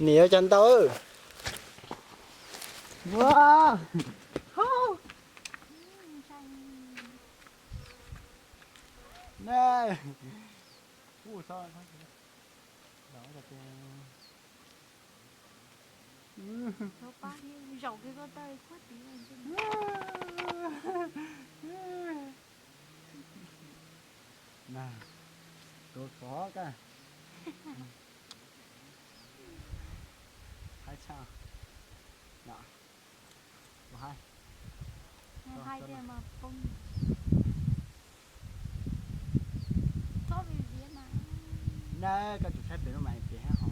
Nim yuav cas ntau. Tuav xov koj. Haib tshaj. Ua haib. Haib tiag mas poob. Txhob vim viav mas. Na, koj tsum saib pem lub mas pem hab hos.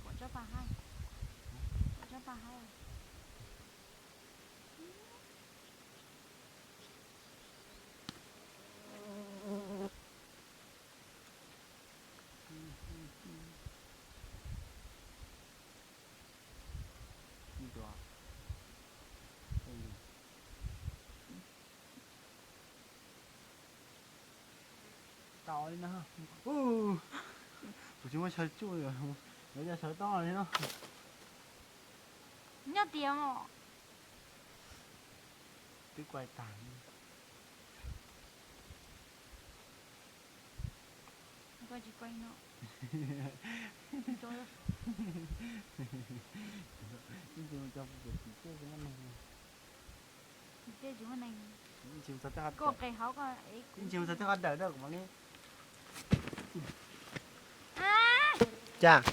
Pom tsob paj haib. Pom tsob paj haib. Tau li no. Kuv tsis muaj chaw tsuj, lawv cov sawv tob li no. Nyob tiag mos. Twb kuaib tag. Koj tsis kuaib no. Ib ntsis mus tso pem tim tej tsis muaj neeg. Tim tej tsis muaj neeg. Ib ntsis mus txog tej qhov, koj qe hauv koj, ib ntsis mus txog tej qhov dawm rau kuv mam li. Cas?